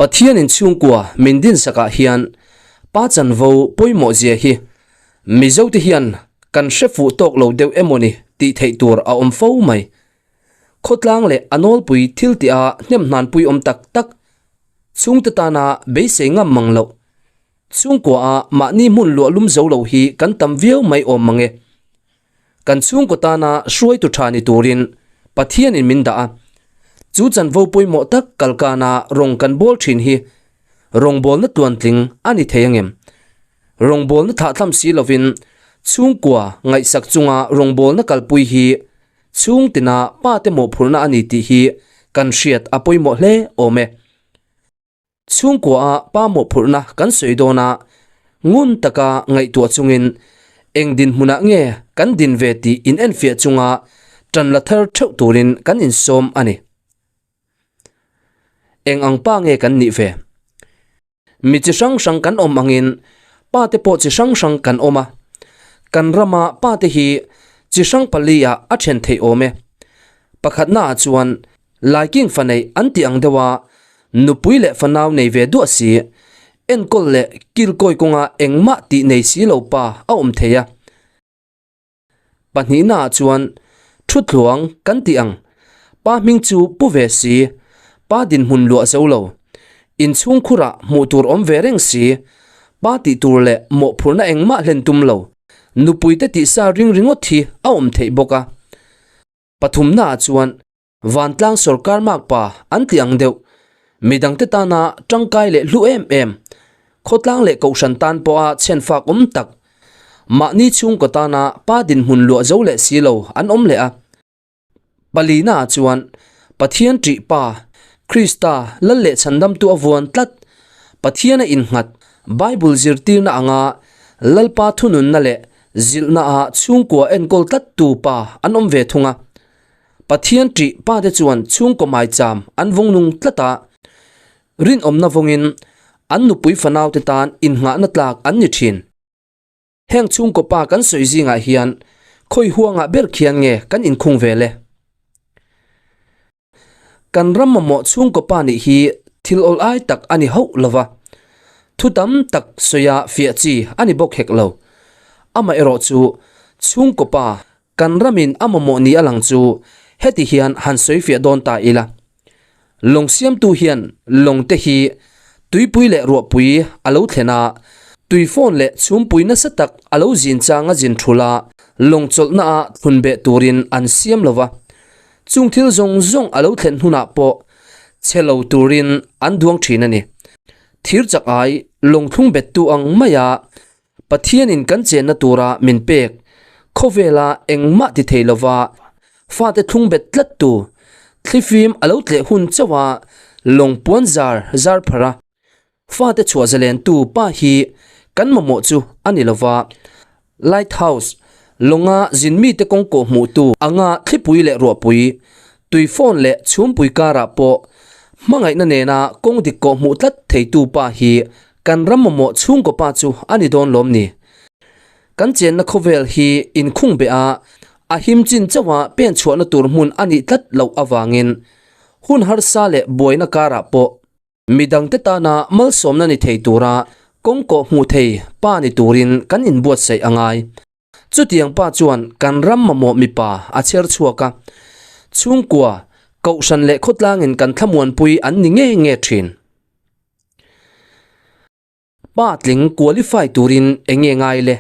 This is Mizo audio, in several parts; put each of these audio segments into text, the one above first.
Pathianin chhungkua min dinsakah hian pa chanvo pawimawh zia hi Mizote hian kan hre fuh tawk lo deuh emawni tih theih tur a awm fo mai. Khawtlang leh a nawlpui thil tih-a hnemhnanpui awm tak tak, chhungte tana beisei ngam mang loh, chhungkua-a mahni hmun luah lum zo lo hi kan tam viau mai awm mang e. Kan chhungkaw tana hruaitu tha ni turin Pathianin min dah a, chu chanvo pawimawh tak kalkana rawng kan bawl thin hi rawngbawlna tluantling a ni thei angem? Rawngbawlna thlahthlam si lovin chhungkua ngaihsak chunga rawngbawlna kalpui hi chhungtina pate mawhphurhna a ni tih hi kan hriat a pawimawh hle awm e. Chhungkua-a pa mawhphurhna kan sawi dawn a, ngun taka ngaihtuah chungin eng dinhmunah nge kan din ve tih inenfiah chunga tan la thar theuh turin kan insawm a ni. Eng ang pa nge kan nih ve? Mi chi hrang hrang kan awm angin pa te pawh chi hrang hrang kan awm a. Kan rama pa te hi chi hrang pali-ah a then theih awm e. Pakhatnaah chuan Laiking fa neih an tih ang deuh a, nupui leh fanau nei ve duah si, enkawl leh kilkawi kawnga engmah tih nei si lo pa a awm thei a. Pahnihnaah chuan Thutluang kan tih ang, pa hming chu pu ve si, pa dinhmun luah zo lo, inchhungkhurah hmuh tur awm ve reng si, pa tih tur leh mawhphurhna engmah hlen tum lo, nupuite tihsa ring ringawt hi a awm theih bawk a. Pathumnaah chuan vantlang sorkar makpa an ti ang deuh, midangte tana tangkai leh hlu em em, khawtlang leh kohhran tan pawha chhenfak awm tak, mahni chhungkaw tana pa dinhmun luah zo leh si lo an awm leh a. Palinaah chuan Pathian ṭih pa, Krista lal leh chhandamtu a vuan tlat, Pathiana innghat, Bible zirtirna anga Lalpa thununna leh Zilhnaah chhungkua enkawl tlattu pa an awm ve thung a. Pathian ṭih pate chuan chhungkaw maicham an vawng nung tlat a, rinawmna vawngin an nupui fanaute tan innghahna tlak an ni ṭhin. Heng chhungkaw pa kan sawi zingah hian khawi huangah ber khian nge kan inkhung ve le? Kan ram mamawh chhungkaw pa nih hi thil awl ai tak a ni hauh lo va, thu tam tak sawia fiah chi a ni bawk hek lo. Amaherawh chu chhungkaw pa kan ramin a mamawh ni a lang chu heti hian han sawi fiah dawn ta ila. Lawng siamtu hian lawng te hi tuipui leh ruahpui a lo thlen a, tuifawn leh chhumpui nasa tak a lo zin chang a zin thul a, lawng chawlhna ah thlun beh turin an siam lo va. Chung thil zawng zawng a lo thlen hunah pawh che lo turin an duang thin a ni. Thir chak ai lawngthlung bettu ang maia Pathianin kan chenna tura min pek khawvela engmah ti thei lova fate thlung bet tlattu thlifim a lo tleh hun chauha lawng puan zar zar phar a Fate chhuah zalentu pa hi kan mamawh chu a ni lova, Lighthouse lawnga zin mite kawng kawh hmuhtu anga thlipui leh ruahpui, tuifawn leh chhumpui karah pawh hmangaihna nena kawng dik kawh hmuh tlat theitu pa hi kan ram mamawh chhungkaw pa chu a ni dawn lawm ni. Kan chenna khawvel hi inkhung beh a, a him chin chauha pen chhuahna tur hmun a nih tlat loh avangin hun harsa leh buaina karah pawh Midangte tana malsawmna ni thei tura kawng kawh hmuh thei pa ni turin kan inbuatsaih a ngai. Chutiang pa chuan kan ram mamawh mipa a chher chhuak a, chhungkua, kohhran leh khawtlangin kan thlamuanpui an ni ngei nge thin. Pa tling qualify turin eng nge ngai le?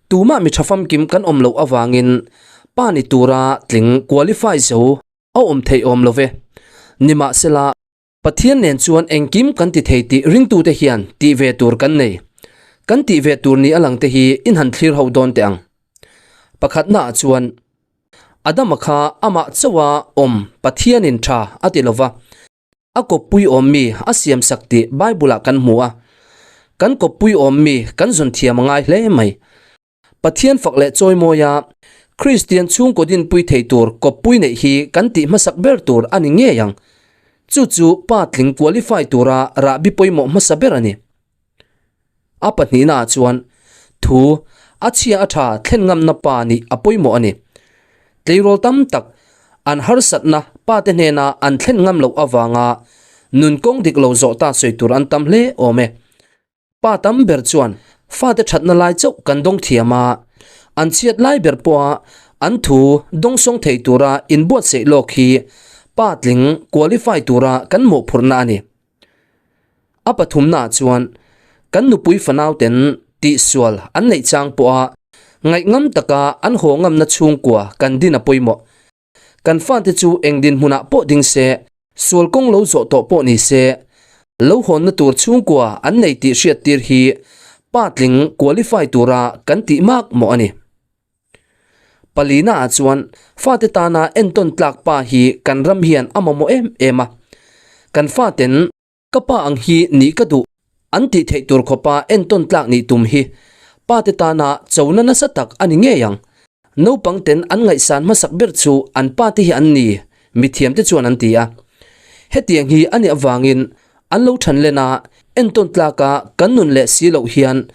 Tumah mi tha famkim kan awm loh avangin pa ni tura tling qualify zo a awm theih awm lo ve. Nimahsela, Pathian nen chuan engkim kan ti thei tih ringtute hian tih ve tur kan nei. Kan tih ve tur ni a lang te hi in han thlir ho dawn teh ang. Pakhatnaah chuan, Adama kha amah chauha awm Pathianin tha a ti lo va, A kawppui awm mi a siamsak tih Bible-ah kan hmu a. Kan kawppui awm mi kan zawn thiam a ngai hle mai. Pathian fak leh chawimawia Kristian chhungkaw dinpui thei tur kawppui neih hi kan tih hmasak ber tur a ni ngei ang. Chu chu pa tling qualify tura rahbi pawimawh hmasa ber a ni. A pahnihnaah chuan thu a chhia a tha thlen ngamna pa nih a pawimawh a ni. Tleirawl tam tak an harsatna pate hnena an thlen ngam loh avanga nun kawng dik lo zawh ta sawi tur an tam hle awm e. Pa tam ber chuan fate thatna lai chauh kan dawng thiam a, an chhiat lai ber pawha an thu dawngsawng thei tura inbuatsaih lawk hi pa tling qualify tura kan mawhphurhna a ni. A pathumnaah chuan kan nupui fanauten tihsual an neih chang pawha ngaihngam taka an haw ngamna chhungkua kan din a pawimawh. Kan fate chu eng dinhmunah pawh ding se, sual kawng lo zawh tawh pawh ni se, lo hawnna tur chhungkua an nei tih hriattir hi pa tling qualify tura kan tih mak mawh a ni. Palina ah chuan fate tana entawn tlak pa hi kan ram hian a mamawh em em a, kan faten ka pa ang hi nih ka duh an tih theih tur khawpa entawn tlak nih tum hi pate tana chona nasa tak a ni ngei ang. Naupang ten an ngaihsan hmasak ber chu an pate hi an ni, mithiamte chuan an ti a. Hetiang hi a nih avangin An lo than len a, entawn tlaka kan nun leh si loh hian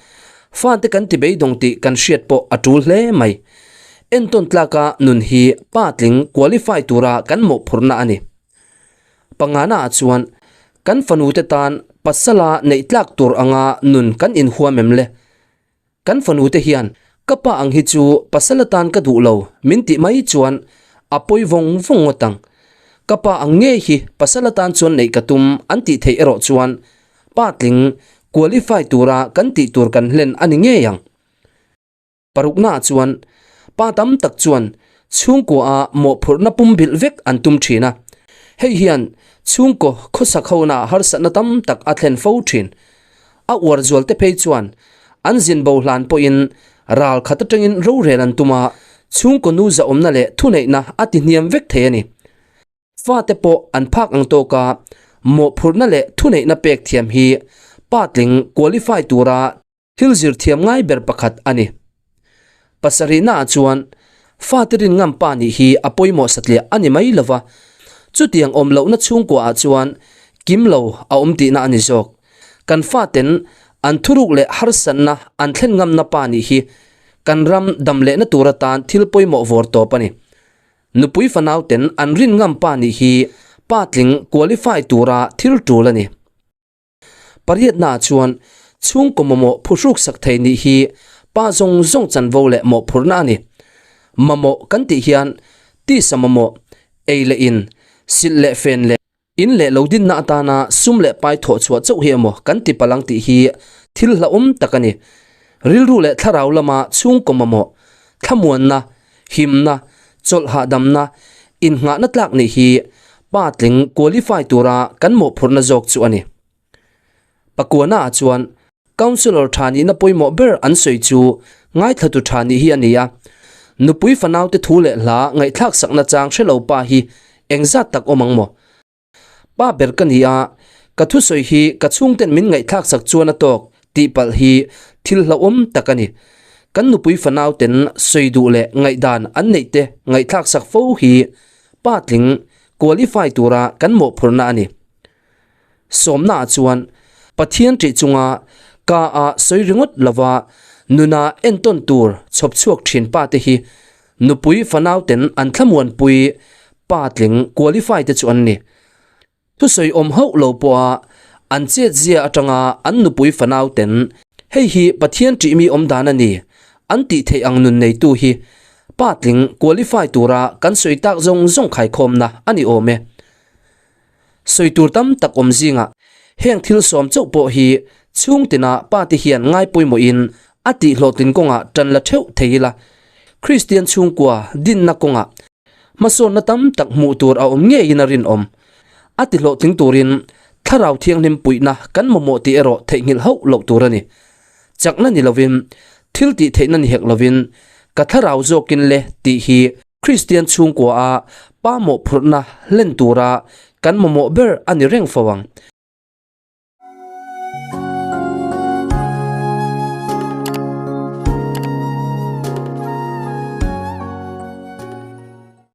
fate kan ti beidawng tih kan hriat pawh a tul hle mai. Entawn tlaka nun hi pa tling qualify tura kan mawhphurhna a ni. Pangana ah chuan kan fanute tan pasala neih tlak tur anga nun kan inhuam em le? Kan fanu te hian ka pa ang hi chu pasal atan ka duh lo min tih mai chuan a pawi vawng vawng ngawt ang. Ka pa ang ngei hi pasal atan chuan neih ka tum an tih theih erawh chuan pa tling qualify tura kan tih tur kan hlen a ni ngei ang. Paruknaah chuan pa tam tak chuan chhungkua ah mawhphurhna pumbilh vek an tum thin a, hei hian chhungkaw khawsak hona harsatna tam tak a thlen fo thin. A uar zual te phei chuan an zin bo hlan pawhin ral khat atangin rorel an tum a, chhungkaw nu zahawmna leh thuneihna a ti hniam vek thei a ni. Fate pawh an phak ang tawka mawhphurhna leh thuneihna pek thiam hi pa tling qualify tura thil zir thiam ngai ber pakhat a ni. Pasarihnaah chuan fate rin ngam pa nih hi a pawimawh satliah a ni mai lova, chutiang awm lohna chhungkuaah chuan kim lo a awm tihna a ni zawk. Kan faten an thuruk leh harsatna an thlen ngamna pa nih hi kan ram dam lehna tur atan thil pawimawh vawr tawp a ni. Nupui fanauten an rin ngam pa nih hi pa tling qualify tura thil tul a ni. Pariatnaah chuan chhungkaw mamawh phuhruk sak thei nih hi pa zawng zawng chanvo leh mawhphurhna a ni. Mamawh kan tih hian tisa mamawh, ei leh in, silh leh fen leh in leh lo dinna atana sum leh pai thawh chhuah chauh hi emaw kan ti palang tih hi thil hlauhawm tak a ni. Rilru leh thlarau lama chhungkaw mamawh, thlamuanna, himna, chawlh hahdamna, innghahna tlak nih hi pa tling qualify tura kan mawhphurhna zawk chu a ni. Pakuana ah chuan Councillor tha nihna pawimawh ber an sawi chu ngaithlatu tha nih hi a ni a, nupui fanaute thu leh hla ngaihthlak sakna chang hre lo pa hi engzat tak awm ang maw? Pa ber ka ni a, ka thusawi hi ka chhungten min ngaihthlak sak chuan a tawk tih palh hi thil hlauhawm tak a ni. Kan nupui fanauten sawi duh leh ngaihdan an neih te ngaihthlak sak fo hi pa tling qualify tura kan mawhphurhna a ni. Sawmnaah chuan Pathian ṭih chunga ka a sawi ringawt lova nuna entawn tur chhawp chhuak ṭhin pa te hi Nupui fanauten an thlamuanpui pa tling qualify te chu an ni. Thusawi awm hauh lo pawha an chetzia atanga an nupui fanauten hei hi Pathian ṭihmi awm dan a ni an tih theih ang nun neitu hi pa tling qualify tura kan sawi tak zawng zawng khaikhawmna a ni awm e. Sawi tur tam tak awm zingah heng thil sawm chauh pawh hi chhung tina pa te hian ngai pawimawhin a tih hlawhtlin kawngah tan la theuh thei ila, Kristian chhungkua dinna kawngah hmasawnna tam tak hmuh tur a awm ngeiin a rinawm. A ti hlawhtling turin Thlarau Thianghlim puihna kan mamawh tih erawh theihnghilh hauh loh tur a ni. Chakna ni lovin, thil tih theihna ni hek lovin, ka thlarau zawkin le tih hi Kristian chhungkua a pa mawhphurhna hlen tura kan mamawh ber a ni reng fo ang.